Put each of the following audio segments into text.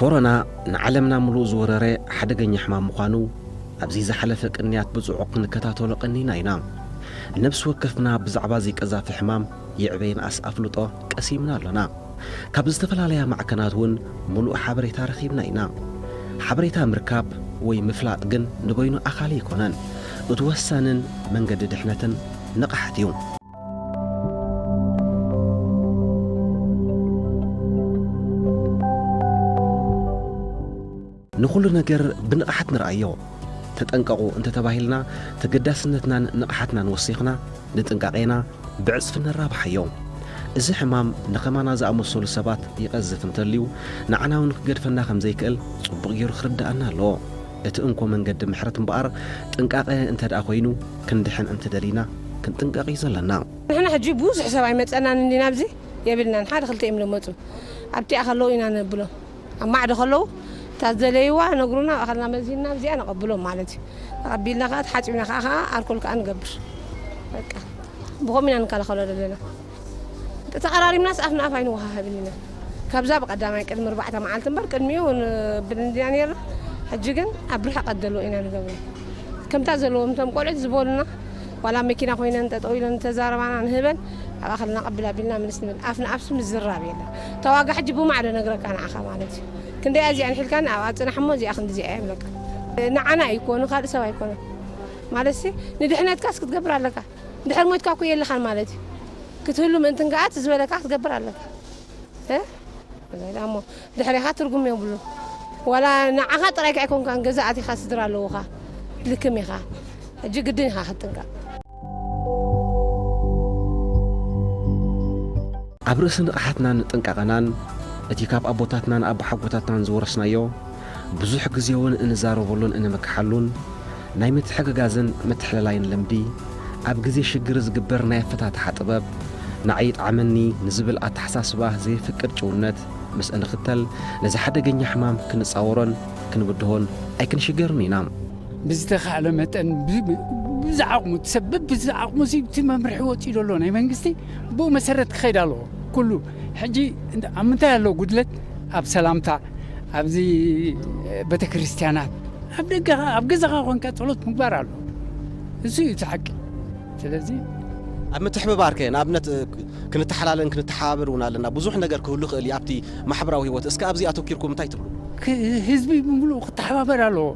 ኮሮና ንዓለምና ምሉእ ዝወረረ ሓደገኛ ሕማም ምዃኑ ኣብዚ ዝሓለፈ ቅንያት ብጽዑቕ ክንከታተሎ ቀኒና ኢና። ነብሲ ወከፍና ብዛዕባ እዚ ቀዛፊ ሕማም ይዕበ ይንኣስ ኣፍልጦ ቀሲምና ኣሎና። ካብ ዝተፈላለያ ማዕከናት እውን ምሉእ ሓበሬታ ረኺብና ኢና። ሓበሬታ ምርካብ ወይ ምፍላጥ ግን ንበይኑ ኣኻሊ ኣይኮነን። እቲ ወሳንን መንገዲ ድሕነትን ንቕሓት እዩ። ንኹሉ ነገር ብንቕሓት ንርኣዮ። ተጠንቀቑ እንተተባሂልና፣ ተገዳስነትናን ንቕሓትናን ወሲኽና ንጥንቃቄና ብዕጽፊ ነራብሓዮ። እዚ ሕማም ንኸማና ዝኣመሰሉ ሰባት ይቐዝፍ እንተልዩ፣ ንዓና እውን ክገድፈና ከም ዘይክእል ጽቡቕ ገይሩ ክርድኣና ኣለዎ። እቲ እንኮ መንገዲ ምሕረት እምበኣር፣ ጥንቃቐ እንተ ደኣ ኮይኑ፣ ክንድሕን እንተ ደሊና፣ ክንጥንቀቕ እዩ ዘለና። ንሕና ሕጂ ብዙሕ ሰብ ኣይመጸናን እንዲና ኣብዚ የብልናን። ሓደ ክልተ እዮም ዝመጹ። ኣብቲኣ ከለዉ ኢና ነብሎ። ኣብ ማዕዶ ከለዉ፣ እታ ዝደለይዋ ነግሩና፣ ኣኸልና መዚንና ኣብዚኣ ነቐብሎም ማለት እዩ። ተቐቢልና ከኣ፣ ተሓጺብና ከኣ፣ ከኣ ኣልኮል ከኣ ንገብር። በቃ። ብኸምኡ ኢና ንከላኸሎ ዘለና። ተቐራሪብናስ ኣፍ ንኣፍ ኣይንወሃሃብን ኢና። ካብዛ ብቐዳማይ ቅድሚ ኣርባዕተ መዓልቲ እምበር፣ ቅድሚኡ ንብል እንዲና ነይርና። ሕጂ ግን ኣብ ርሕቀት ዘለዎ ኢና ንገብሮ። ከምታ ዘለዎም እቶም ቆልዑት ዝበሉና፣ ዋላ መኪና ኮይነን ጠጠው ኢለን እንተዛረባና ንህበን፣ ኣብ ኣኸልና ቀብል ኣቢልና ምልስ ንብል። ኣፍ ንኣፍስ ምዝራብ የለን። ተዋጋ ሕጂ ብማዕዶ ነግረካ ንዓኻ ማለት እዩ። ክንደይ እዚኣ ንሒልካኒ ኣብኣ ጽናሕ እሞ እዚኣ ክንዲ እዚኣ እየ ይብለካ። ንዓና እዩ እኮ፣ ንኻልእ ሰብ ኣይኮነን። ማለትሲ ንድሕነትካስ ክትገብር ኣለካ። እንድሕር ሞትካ እኮ የለኻን ማለት እዩ። ክትህሉ ምእንትን ከኣ እቲ ዝበለካ ክትገብር ኣለካ። እ? እሞ ድሕሬኻ ትርጉም የብሉ። ዋላ ንዓኻ ጥራይካ ኣይኮንካን፣ ገዛ ኣቲኻ ስድራ ኣለዉኻ። ልክም ኢኻ። ሕጂ ግድን ኢኻ ክትጥንቀቕ። ኣብ ርእሲ ንቕሓትናን ጥንቃቐናን፣ እቲ ካብ ኣቦታትናን ኣቦሓጎታትናን ዝወረስናዮ፣ ብዙሕ ግዜ እውን እንዛረበሉን እንምክሓሉን ናይ ምትሕግጋዝን ምትሕልላይን ልምዲ፣ ኣብ ግዜ ሽግር ዝግበር ናይ ኣፈታትሓ ጥበብ፣ ንዓይ ይጥዓመኒ ንዝብል ኣተሓሳስባ ዘየፍቅድ ጭውነት ምስ እንኽተል፣ ነዚ ሓደገኛ ሕማም ክንጻወሮን ክንብድሆን ኣይክንሽገርን ኢና። ብዝተኻእለ መጠን ብ-፣ ብ-፣ ብዝዓቕሙ፣ እቲ ሰብ ብዝዓቕሙ እዚ እቲ መምርሒ ወጺኡ ዘሎ ናይ መንግስቲ ብኡ መሰረት ክኸይድ ኣለዎ። ኩሉ ሕጂ እንዳ-፣ ኣብ ምንታይ ኣሎ ጉድለት? ኣብ ሰላምታ፣ ኣብዚ ቤተክርስትያናት፣ ኣብ ደገኻ፣ ኣብ ገዛኻ ኮንካ ጸሎት ምግባር ኣሎ። እሱ እዩ እቲ ሓቂ። ስለዚ ኣብ ምትሕብባር ከ ንኣብነት፣ እ፣ ክንተሓላለን ክንተሓባበር እውን ኣለና። ብዙሕ ነገር ክህሉ ይኽእል እዩ ኣብቲ ማሕበራዊ ህይወት። እስከ ኣብዚ ኣተኪርኩም እንታይ ትብሉ? ክ-፣ ህዝቢ ብምሉኡ ክተሓባበር ኣለዎ።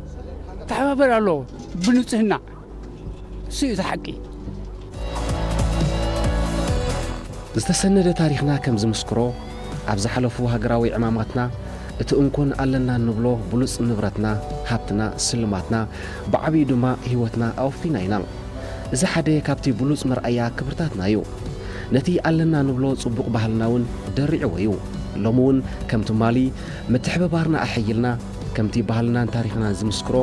ክተሓባበር ኣለዎ ብንጽህና። እሱ እዩ እቲ ሓቂ። ዝተሰነደ ታሪኽና ከም ዝምስክሮ፣ ኣብ ዝሓለፉ ሃገራዊ ዕማማትና፣ እቲ እንኮን ኣለና እንብሎ ብሉጽ ንብረትና፣ ሃብትና፣ ስልማትና፣ ብዓቢኡ ድማ ህይወትና ኣወፊና ኢና። እዚ ሓደ ካብቲ ብሉጽ መርኣያ ክብርታትና እዩ። ነቲ ኣለና ንብሎ ጽቡቕ ባህልና እውን ደሪዕዎ እዩ። ሎሚ እውን ከም ትማሊ ምትሕብባርና ኣሐይልና፣ ከምቲ ባህልናን ታሪኽናን ዝምስክሮ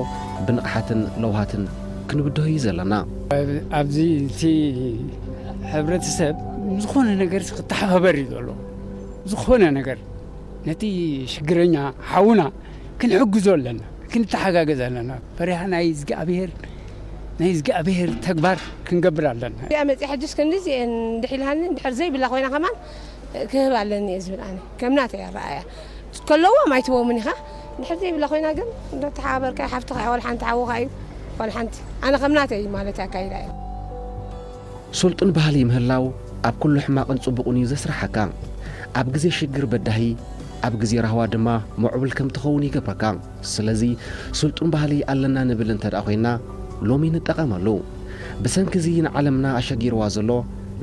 ብንቕሓትን ለውሃትን ክንብድሆ እዩ ዘለና። ኣብዚ እቲ ሕብረተሰብ ዝኾነ ነገር ክተሓባበር እዩ ዘሎ። ዝኾነ ነገር ነቲ ሽግረኛ ሓውና ክንሕግዞ ኣለና፣ ክንተሓጋገዝ ኣለና። ፈሪሃ ናይ እግዚኣብሔር፣ ናይ እግዚኣብሔር ተግባር ክንገብር ኣለና። እዚኣ መጺኣ ሕጅስ ክንድዚ እየን እንድሕ ኢልሃኒ፣ እንድሕር ዘይብላ ኮይና ከማን ክህብ ኣለኒ እየ ዝብል ኣነ። ከም ናተይ ኣረኣእያ። ከለዎም ኣይትህቦምን ኢኻ። እንድሕር ዘይብላ ኮይና ግን፣ እንዶ ተሓባበርካ፣ ሓፍትኻ እያ፣ ዋላ ሓንቲ ሓውኻ እዩ፣ ዋላ ሓንቲ። ኣነ ከም ናተይ ማለት ኣካይዳ እየ። ስልጡን ባህሊ ምህላው ኣብ ኩሉ ሕማቕን ጽቡቕን እዩ ዘስርሓካ። ኣብ ግዜ ሽግር በዳሂ፣ ኣብ ግዜ ራህዋ ድማ ምዕቡል ከም ትኸውን ይገብረካ። ስለዚ ስልጡን ባህሊ ኣለና ንብል እንተ ደኣ ኮይና፣ ሎሚ ንጠቐመሉ። ብሰንኪ እዚ ንዓለምና ኣሸጊርዋ ዘሎ፣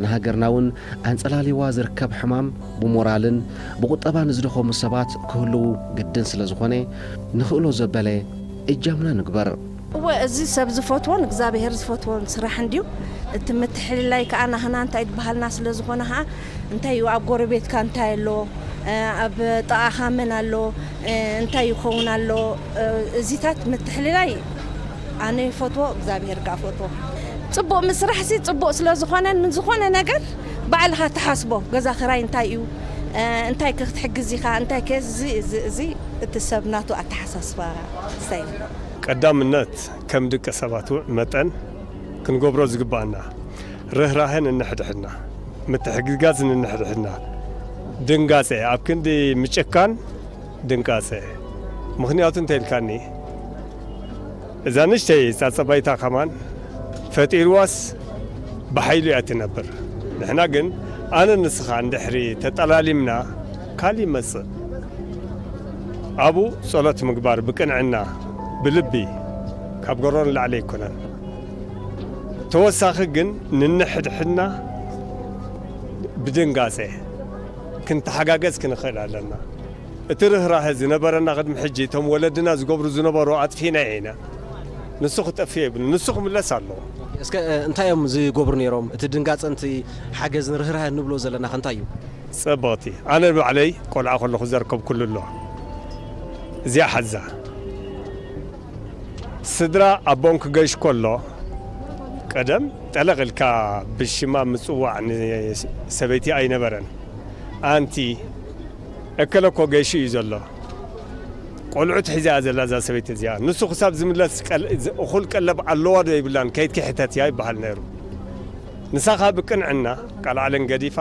ንሃገርና እውን ኣንጸላልይዋ ዝርከብ ሕማም፣ ብሞራልን ብቁጠባን ዝደኸሙ ሰባት ክህልዉ ግድን ስለ ዝኾነ፣ ንኽእሎ ዘበለ እጃምና ንግበር። እወ፣ እዚ ሰብ ዝፈትዎን እግዚኣብሔር ዝፈትዎን ስራሕ እንድዩ። እቲ ምትሕልላይ ከኣ ናህና እንታይ ባህልና ስለ ዝኾነ ኸኣ፣ እንታይ እዩ ኣብ ጎረቤትካ እንታይ ኣሎ፣ እ፣ ኣብ ጥቓኻ መን ኣሎ፣ እ፣ እንታይ ይኸውን ኣሎ፣ እ፣ እዚታት ምትሕልላይ ኣነ ይፈትዎ፣ እግዚኣብሔር ከኣ ፈትዎ። ጽቡቕ ምስራሕሲ ጽቡቕ ስለ ዝኾነን ምን ዝኾነ ነገር ባዕልኻ ትሓስቦ፣ ገዛ ክራይ እንታይ እዩ፣ እ፣ እንታይ ከ ክትሕግዝ ኢኻ፣ እንታይ ከ እዚ፣ እዚ፣ እዚ እቲ ሰብ ናቱ ኣተሓሳስባ እንታይ እዩ? ቀዳምነት ከም ደቂ ሰባት መጠን ክንገብሮ ዝግባኣና ርህራሄ ነንሕድሕድና፣ ምትሕግጋዝ ነንሕድሕድና፣ ድንጋጸ ኣብ ክንዲ ምጭካን ድንጋጸ ምኽንያቱ እንተ ኢልካኒ፣ እዛ ንእሽተይ ጻጸባይታ ከማን ፈጢርዋስ ብሓይሉ እያ ትነብር። ንሕና ግን ኣነ ንስኻ እንድሕሪ ተጠላሊምና ካልእ ይመጽእ። ኣብኡ ጸሎት ምግባር ብቅንዕና ብልቢ ካብ ጎረሮ ንላዕሊ ኣይኮነን። ተወሳኺ ግን ንንሕድሕድና ብድንጋጸ ክንተሓጋገዝ ክንኽእል ኣለና። እቲ ርህራሀ ዝነበረና ቅድሚ ሕጂ እቶም ወለድና ዝገብሩ ዝነበሩ ኣጥፊእናዮ ኢና። ንሱ ክጠፍእ የብሉን፣ ንሱ ክምለስ ኣለዎ። እስከ፣ እ፣ እንታይ እዮም ዝገብሩ ነይሮም? እቲ ድንጋጸ፣ እቲ ሓገዝን ርህራሀን ንብሎ ዘለና ከ እንታይ እዩ? ጸበቕቲ፣ ኣነ ባዕለይ ቆልዓ ከለኹ ዘርከብኩሉ ኣሎ። እዚኣ ሓዛ። ስድራ ኣቦን ክገሽ ከሎ፣ ቀደም ጠለቕ ኢልካ ብሽማ ምጽዋዕ ንሰበይቲ ኣይነበረን። ኣንቲ፣ እከለ እኮ ገይሹ እዩ ዘሎ። ቆልዑት ሒዛ እያ ዘላ እዛ ሰበይቲ እዚኣ። ንሱ ክሳብ ዝምለስ ቀል-፣ እኹል ቀለብ ኣለዋ ዶ የብላን? ከይድኪ ሕተትያ ይበሃል ነይሩ። ንሳ ኸኣ ብቅንዕና ቃልዓለን ገዲፋ፣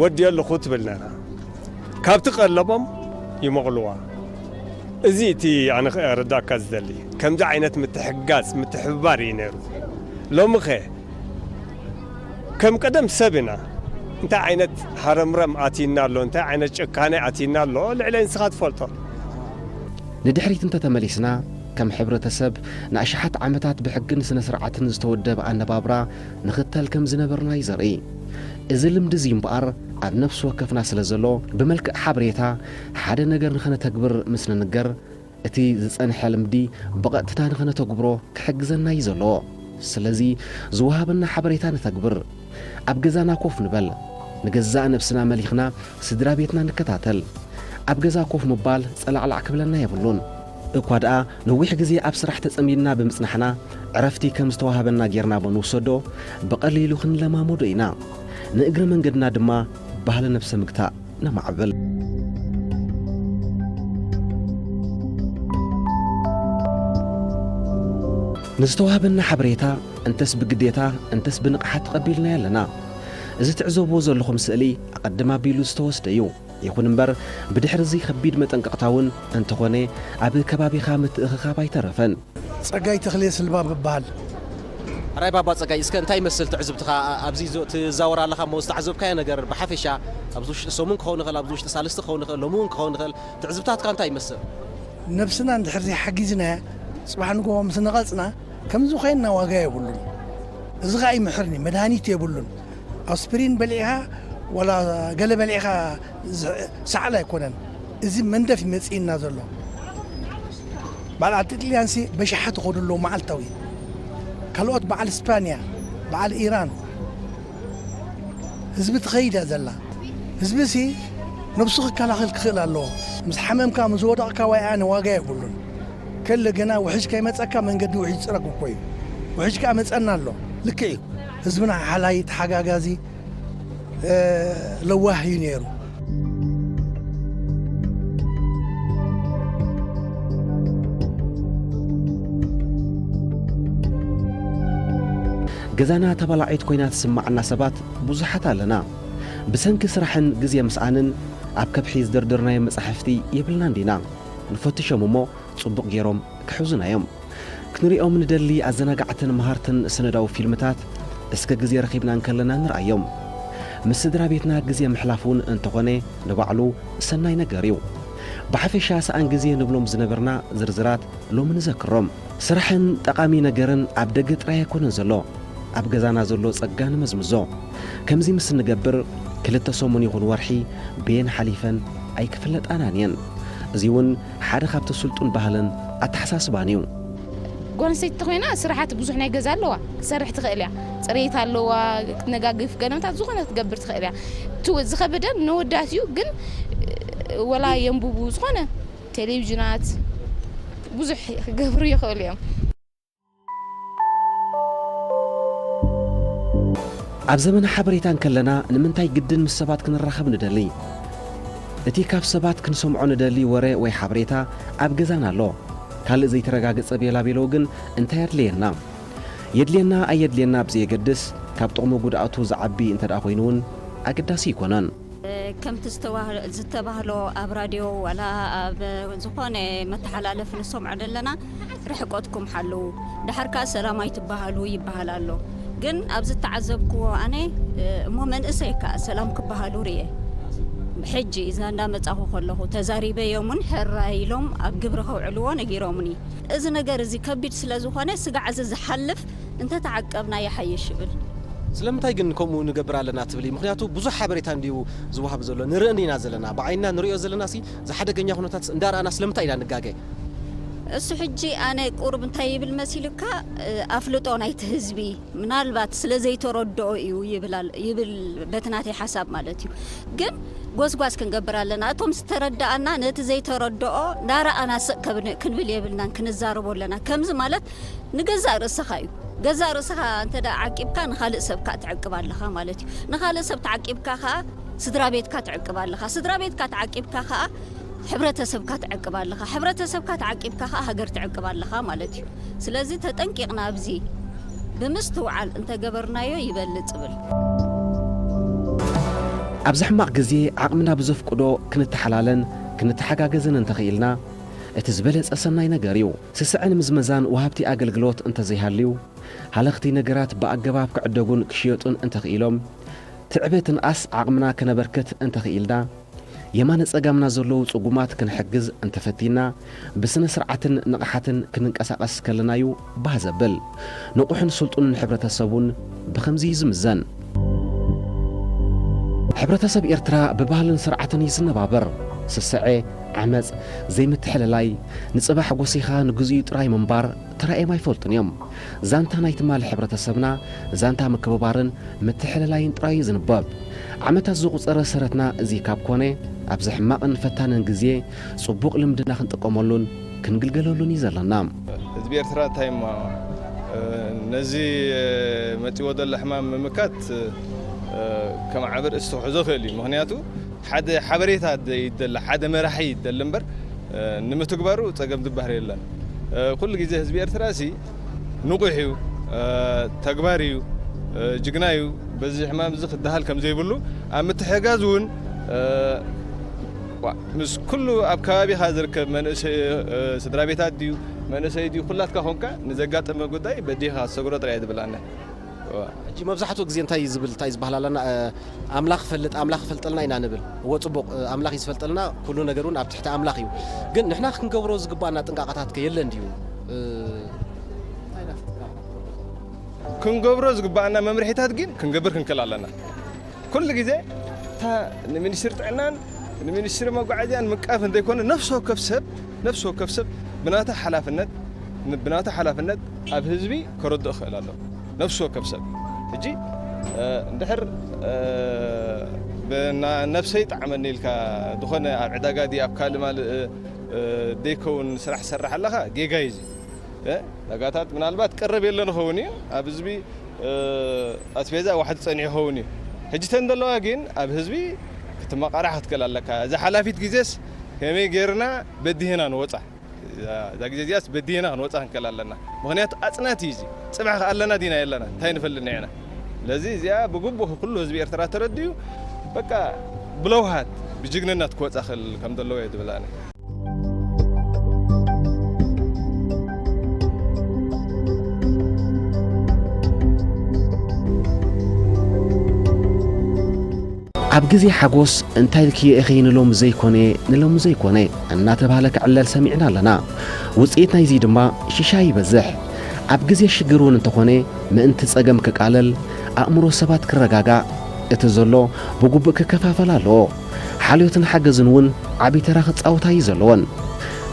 "ወድዮ ኣለኹ" ትብል ነይራ። ካብቲ ቀለቦም ይመቕልዋ። እዚ እቲ ኣነ ክረዳእካ ዝደሊ። ከምዚ ዓይነት ምትሕግጋዝ፣ ምትሕብባር እዩ ነይሩ። ሎሚኸ ከም ቀደም ሰብ ኢና። እንታይ ዓይነት ሃረምረም ኣትዩና ኣሎ፣ እንታይ ዓይነት ጭካነ ኣትዩና ኣሎ፣ ልዕለይ ንስኻ ትፈልጦ። ንድሕሪት እንተተመሊስና፣ ከም ሕብረተሰብ ንኣሽሓት ዓመታት ብሕግን ስነ ስርዓትን ዝተወደበ ኣነባብራ ንኽተል ከም ዝነበርና እዩ ዘርኢ። እዚ ልምዲ እዚ እምበኣር ኣብ ነፍሲ ወከፍና ስለ ዘሎ፣ ብመልክዕ ሓበሬታ ሓደ ነገር ንኸነተግብር ምስ ንንገር፣ እቲ ዝጸንሐ ልምዲ ብቐጥታ ንኸነተግብሮ ክሕግዘና እዩ ዘለዎ። ስለዚ ዝወሃበና ሓበሬታ ንተግብር። ኣብ ገዛና ኮፍ ንበል። ንገዛእ ነብስና መሊኽና ስድራ ቤትና ንከታተል። ኣብ ገዛ ኮፍ ምባል ጸላዕላዕ ክብለና የብሉን። እኳ ደኣ ነዊሕ ግዜ ኣብ ስራሕ ተጸሚድና ብምጽናሕና፣ ዕረፍቲ ከም ዝተዋህበና ጌርና እሞ ንውሰዶ፣ ብቐሊሉ ክንለማመዶ ኢና። ንእግረ መንገድና ድማ ባህሊ ነብሰ ምግታእ ነማዕብል። ንዝተዋህበና ሓበሬታ እንተስ ብግዴታ እንተስ ብንቕሓት ተቐቢልናዮ ኣለና። እዚ ትዕዘብዎ ዘለኹም ስእሊ ኣቐድም ኣቢሉ ዝተወስደ እዩ። ይኹን እምበር፣ ብድሕሪ እዚ ከቢድ መጠንቀቕታ እውን እንተኾነ፣ ኣብ ከባቢኻ ምትእኽኻብ ኣይተረፈን። ጸጋይ ተኽሌ ስልባም እበሃል። ሕራይ ባባ ጸጋይ፣ እስከ እንታይ ይመስል ትዕዝብትኻ ኣብዚ ዞ-፣ ትዛወር ኣለኻ እሞ ዝተዓዘብካዮ ነገር ብሓፈሻ ኣብዚ ውሽጢ ሰሙን ክኸውን ይኽእል፣ ኣብዚ ውሽጢ ሳልስቲ ክኸውን ይኽእል፣ ሎሚ እውን ክኸውን ይኽእል፣ ትዕዝብታትካ እንታይ ይመስል? ነብስና እንድሕር ዘይሓጊዝናያ፣ ጽባሕ ንግሆ ምስ ነቐጽና፣ ከምዚ ኮይንና ዋጋ የብሉን። እዚ ኸኣ ይምሕርኒ፣ መድሃኒት የብሉን። ኣስፕሪን በሊዕኻ ዋላ ገለ በሊዕኻ ዝ-፣ ሰዓል ኣይኮነን። እዚ መንደፍ ይመጽእና ዘሎ። በዓል ዓዲ ጥልያንሲ በሽሓት ይኸዱ ኣለዉ መዓልታዊ። ካልኦት በዓል ስፓንያ፣ በዓል ኢራን። ህዝቢ ትኸይድ እያ ዘላ። ህዝቢሲ ነብሱ ክከላኸል ክኽእል ኣለዎ። ምስ ሓመምካ፣ ምስ ወደቕካ፣ ዋይ ኣነ ዋጋ የብሉን። ከለ ገና ውሕጅ ከይመጸካ መንገዲ ውሕጅ ጽረግ እኮ እዩ። ውሕጅ ከኣ መጸና ኣሎ። ልክዕ እዩ። ህዝብና ሓላይ፣ ተሓጋጋዚ፣ እ፣ ለዋህ እዩ ነይሩ። ገዛና ተባላዒት ኮይና ትስምዓና ሰባት ብዙሓት ኣለና። ብሰንኪ ስራሕን ግዜ ምስኣንን ኣብ ከብሒ ዝደርደርናዮ መጻሕፍቲ የብልናን ዲና? ንፈትሾም እሞ ጽቡቕ ገይሮም ክሕዙና እዮም። ክንሪኦም ንደሊ ኣዘናጋዕትን መሃርትን ስነዳዊ ፊልምታት እስከ ግዜ ረኺብና እንከለና ንርኣዮም። ምስ ስድራ ቤትና ግዜ ምሕላፍ እውን እንተኾነ ንባዕሉ ሰናይ ነገር እዩ። ብሓፈሻ ሰኣን ግዜ ንብሎም ዝነበርና ዝርዝራት ሎሚ ንዘክሮም። ስራሕን ጠቓሚ ነገርን ኣብ ደገ ጥራይ ኣይኮነን ዘሎ፣ ኣብ ገዛና ዘሎ ጸጋ ንመዝምዞ። ከምዚ ምስ እንገብር፣ ክልተ ሰሙን ይኹን ወርሒ በየን ሓሊፈን ኣይክፍለጣናን እየን። እዚ እውን ሓደ ካብቲ ስልጡን ባህልን ኣተሓሳስባን እዩ። ጓል ኣንስተይቲ ተኾይና ስራሓት ብዙሕ ናይ ገዛ ኣለዋ፣ ክትሰርሕ ትኽእል እያ። ጽሬት ኣለዋ፣ ክትነጋግፍ፣ ገለመታት ዝኾነ ክትገብር ትኽእል እያ። እቲ ዝኸበደን ነወዳት እዩ፣ ግን ወላ የንብቡ፣ ዝኾነ ቴሌቪዥናት ብዙሕ ክገብሩ ይኽእሉ እዮም። ኣብ ዘመነ ሓበሬታ እንከለና ንምንታይ ግድን ምስ ሰባት ክንራኸብ ንደሊ? እቲ ካብ ሰባት ክንሰምዖ ንደሊ ወረ ወይ ሓበሬታ ኣብ ገዛና ኣሎ። ካልእ ዘይተረጋገጸ ቤላቤሎ ግን እንታይ ኣድለየና? የድልየና ኣየድልየና ብዘየገድስ፣ ካብ ጥቕሙ ጉድኣቱ ዝዓቢ እንተ ደኣ ኮይኑ እውን ኣገዳሲ ኣይኮነን። ከምቲ ዝተባህ-፣ ዝተባህሎ ኣብ ራድዮ ዋላ ኣብ ዝኾነ መተሓላለፊ ንሰምዖ ዘለና፣ ርሕቀትኩም ሓልዉ፣ ደሓር ከኣ ሰላም ኣይትበሃሉ ይበሃል ኣሎ። ግን ኣብ ዝተዓዘብክዎ ኣነ፣ እሞ መንእሰይ ከኣ ሰላም ክበሃሉ ርእየ። ሕጂ እዛ እንዳመጻኹ ከለኹ ተዛሪበዮምን ሕራይ ኢሎም ኣብ ግብሪ ከውዕልዎ ነጊሮምኒ። እዚ ነገር እዚ ከቢድ ስለ ዝኾነ ስጋዕ እዚ ዝሓልፍ እንተተዓቀብና ይሓይሽ እብል። ስለምንታይ ግን ከምኡ ንገብር ኣለና ትብሊ? ምኽንያቱ ብዙሕ ሓበሬታ እንድዩ ዝወሃብ ዘሎ። ንርኢ እንዲና ዘለና። ብዓይንና ንርእዮ ዘለናሲ፣ እዚ ሓደገኛ ኩነታት እንዳረኣና ስለምንታይ ኢና ንጋገ? እሱ ሕጂ ኣነ ቁሩብ እንታይ ይብል መሲሉካ፣ እ፣ ኣፍልጦ ናይቲ ህዝቢ፣ ምናልባት ስለ ዘይተረድኦ እዩ ይብል ኣል-፣ ይብል በቲ ናተይ ሓሳብ ማለት እዩ። ግን ጎስጓስ ክንገብር ኣለና። እቶም ዝተረድኣና ነቲ ዘይተረድኦ እንዳረኣና ስቕ ከብን-፣ ክንብል የብልናን፣ ክንዛረቦ ኣለና። ከምዚ ማለት ንገዛእ ርእስኻ እዩ። ገዛእ ርእስኻ እንተ ደኣ ዓቂብካ ንኻልእ ሰብ ከኣ ትዕቅብ ኣለኻ ማለት እዩ። ንኻልእ ሰብ ተዓቂብካ ኸኣ ስድራ ቤትካ ትዕቅብ ኣለኻ። ስድራ ቤትካ ተዓቂብካ ኸኣ ሕብረተሰብካ ትዕቅብ ኣለኻ። ሕብረተሰብካ ተዓቂብካ ኸኣ ሃገር ትዕቅብ ኣለኻ ማለት እዩ። ስለዚ ተጠንቂቕና ኣብዚ ብምስትውዓል እንተገበርናዮ ይበልጽ እብል። ኣብዚ ሕማቕ ግዜ ዓቕምና ብዘፍቅዶ ክንተሓላለን ክንተሓጋገዝን እንተኽኢልና፣ እቲ ዝበለጸ ሰናይ ነገር እዩ። ስስዐን ምዝመዛን ወሃብቲ ኣገልግሎት እንተዘይሃልዩ፣ ሃለኽቲ ነገራት ብኣገባብ ክዕደጉን ክሽየጡን እንተኽኢሎም፣ ትዕበትንኣስ ዓቕምና ከነበርክት እንተኽኢልና፣ የማነ ጸጋምና ዘለዉ ጽጉማት ክንሕግዝ እንተፈቲና፣ ብስነ ስርዓትን ንቕሓትን ክንንቀሳቐስ ከለና'ዩ ባህ ዘብል። ንቑሕን ስልጡንን ሕብረተሰብ እውን ብኸምዚ እዩ ዝምዘን። ሕብረተሰብ ኤርትራ ብባህልን ስርዓትን እዩ ዝነባበር። ስስዐ፣ ዓመጽ፣ ዘይምትሕልላይ፣ ንጽባሕ ጎሲኻ ንግዚኡ ጥራይ ምንባር ተራእዮም ኣይፈልጡን እዮም። ዛንታ ናይ ትማሊ ሕብረተሰብና ዛንታ ምክብባርን ምትሕልላይን ጥራይ እዩ ዝንበብ። ዓመታት ዘቑጸረ ሰረትና እዚ ካብ ኮነ፣ ኣብዚ ሕማቕን ፈታንን ግዜ ጽቡቕ ልምድና ክንጥቀመሉን ክንግልገለሉን እዩ ዘለና። ህዝቢ ኤርትራ እንታይ እሞ፣ እ፣ ነዚ፣ እ፣ መጺዎ ዘሎ ሕማም ምምካት፣ እ፣ ከም ዓቢ ርእሲ ክሕዞ ይኽእል እዩ። ምኽንያቱ ሓደ ሓበሬታ ደ-፣ ይደለ፣ ሓደ መራሒ ይደለ እምበር፣ እ፣ ንምትግባሩ ጸገም ዝበሃል የለን። እ፣ ኩሉ ግዜ ህዝቢ ኤርትራ ሲ ንቑሕ እዩ፣ እ፣ ተግባር እዩ፣ እ፣ ጅግና እዩ። በዚ ሕማም እዚ ክደሃል ከም ዘይብሉ ኣብ ምትሕጋዝ እውን፣ እ፣ ዋ፣ ምስ ኩሉ ኣብ ከባቢኻ ዝርከብ መንእሰይ፣ እ፣ ስድራ ቤታት ድዩ፣ መንእሰይ ድዩ፣ ኩላትካ ኾንካ ንዘጋጠመ ጉዳይ በዲኻ ሰግሮ ጥራይ እየ ዝብል ኣነ። ዋ። ሕጂ መብዛሕትኡ ግዜ እንታይ እዩ ዝብል፣ እንታይ ዝበሃል ኣለና፣ እ፣ ኣምላኽ ፈልጥ፣ ኣምላኽ ፈልጠልና ኢና ንብል። እወ፣ ጽቡቕ፣ እ፣ ኣምላኽ እዩ ዝፈልጠልና፣ ኩሉ ነገር እውን ኣብ ትሕቲ ኣምላኽ እዩ። ግን ንሕና ክንገብሮ ዝግባኣና ጥንቃቐታት ከ የለን ድዩ? እ፣ እንታይ ኢና ክንገብሮ ዝግባኣና መምርሒታት ግን ክንገብር ክንክእል ኣለና። ኩሉ ግዜ እታ ንሚኒስትሪ ጥዕናን ንሚኒስትሪ መጓዓዝያን ምንቃፍ እንተይኮነ፣ ነፍሲ ወከፍ ሰብ፣ ነፍሲ ወከፍ ሰብ ብናቱ ሓላፍነት፣ ብናቱ ሓላፍነት ኣብ ህዝቢ ከረድእ ክኽእል ኣለዎ። ነፍሲ ወከፍ ሰብ። ሕጂ፣ እ፣ እንድሕር፣ እ፣ ብና-፣ ነብሰይ ጣዕመኒ ኢልካ ዝኾነ ኣብ ዕዳጋ ድዩ ኣብ ካልእ ማል-፣ እ፣ እ፣ ደይከውን ስራሕ ትሰርሕ ኣለኻ፣ ጌጋ እዩ እዚ። እ፣ ዕዳጋታት ምናልባት ቀረብ የለን ይኸውን እዩ፣ ኣብ ህዝቢ፣ እ፣ ኣስቤዛ ዋሕዲ ጸኒሑ ይኸውን እዩ። ሕጂ ተን ዘለዋ ግን ኣብ ህዝቢ ክትመቓራሕ ክትክእል ኣለካ። እዛ ሓላፊት ግዜስ ከመይ ጌርና በዲህና ንወጻ? እዛ፣ እዛ ግዜ እዚኣስ በዲህና ክንወጻ ክንክእል ኣለና። ምኽንያቱ ኣጽናቲ እዩ እዚ። ጽባሕ ከ ኣለና ዲና የለና? እንታይ ንፈልጥ ንሕና? ስለዚ እዚኣ ብግቡእ ኩሉ ህዝቢ ኤርትራ ተረዲኡ፣ በቃ ብለውሃት፣ ብጅግንነት ክወጻ ክእል ከም ዘለዎ እየ ዝብል ኣነ። ኣብ ግዜ ሓጎስ እንታይ ኢልክዮ ኢኺ ንሎሚ ዘይኮነ፣ ንሎሚ ዘይኮነ እናተባህለ ክዕለል ሰሚዕና ኣለና። ውጽኢት ናይዚ ድማ ሽሻይ ይበዝሕ። ኣብ ግዜ ሽግር እውን እንተኾነ ምእንቲ ጸገም ክቃለል፣ ኣእምሮ ሰባት ክረጋጋእ፣ እቲ ዘሎ ብግቡእ ክከፋፈል ኣለዎ። ሓልዮትን ሓገዝን እውን ዓቢ ተራ ክጻወታ እዩ ዘለወን።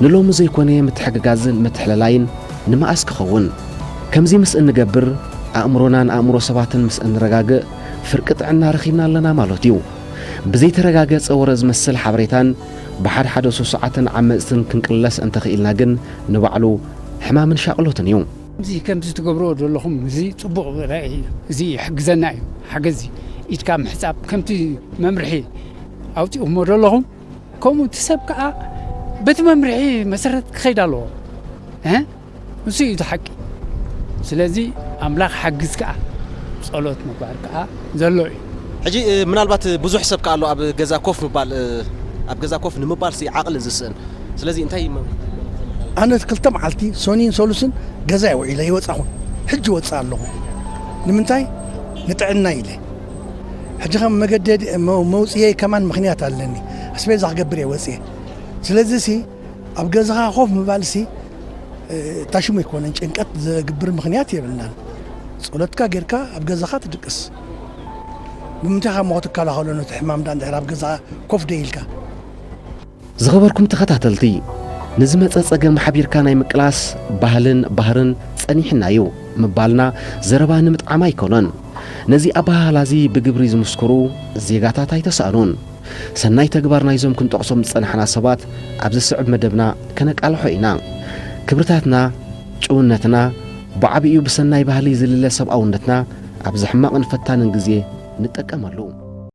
ንሎሚ ዘይኮነ ምትሕግጋዝን ምትሕልላይን ንመኣስ ክኸውን? ከምዚ ምስ እንገብር፣ ኣእምሮናን ኣእምሮ ሰባትን ምስ እንረጋግእ፣ ፍርቂ ጥዕና ረኺብና ኣለና ማለት እዩ። ብዘይተረጋገጸ ወረ ዝመስል ሓበሬታን ብሓድሓደ ስሱዓትን ዓመጽትን ክንቅለስ እንተኽኢልና ግን፣ ንባዕሉ ሕማምን ሻቕሎትን እዩ። እዚ ከምዚ ትገብርዎ ዘለኹም፣ እዚ ጽቡቕ ራእይ እዩ። እዚ ይሕግዘና እዩ። ሓገዝ እዩ። ኢድካ ምሕጻብ፣ ከምቲ መምርሒ ኣውጺእኩሞ ዘለኹም፣ ከምኡ እቲ ሰብ ከኣ በቲ መምርሒ መሰረት ክኸይድ ኣለዎ። እ? እሱ እዩ እቲ ሓቂ። ስለዚ ኣምላኽ ሓግዝ ከኣ፣ ጸሎት ምግባር ከኣ ዘሎ እዩ። ሕጂ ምናልባት ብዙሕ ሰብ ከ ኣሎ ኣብ ገዛ ኮፍ ምባል ኣብ ገዛ ኮፍ ንምባል ሲ ዓቕሊ ዝስእን። ስለዚ እንታይ ኣነ ክልተ መዓልቲ ሶኒን ሶሉስን ገዛ ይውዒለ ይወፃኹን ሕጂ ወፅእ ኣለኹ። ንምንታይ? ንጥዕና ኢለ። ሕጂ ከም መገደድ መውፅየ ከማን ምክንያት ኣለኒ። ኣስቤዛ ክገብር እየ ወፅየ። ስለዚ ሲ ኣብ ገዛኻ ኮፍ ምባል ሲ ታሽሙ ኣይኮነን። ጭንቀት ዘግብር ምክንያት የብልናን። ፀሎትካ ጌርካ ኣብ ገዛኻ ትድቅስ። ብምንታይ ካብ ሞት ትከላኸሎ ነቲ ሕማም ዳ እንድሕር ኣብ ገዛኻ ኮፍ ደይ ኢልካ? ዝኸበርኩም ተኸታተልቲ፣ ንዝመጸ ጸገም ሓቢርካ ናይ ምቅላስ ባህልን ባህርን ጸኒሕና እዩ ምባልና ዘረባ ንምጥዓም ኣይኮነን። ነዚ ኣበሃህላ እዚ ብግብሪ ዝምስክሩ ዜጋታት ኣይተሳእኑን። ሰናይ ተግባር ናይዞም ክንጠቕሶም ዝጸናሕና ሰባት ኣብዚ ስዕብ መደብና ከነቃልሖ ኢና። ክብርታትና፣ ጭውነትና፣ ብዓቢኡ ብሰናይ ባህሊ ዝልለ ሰብኣውነትና ኣብዚ ሕማቕን ፈታንን ግዜ ንጠቀመሉ።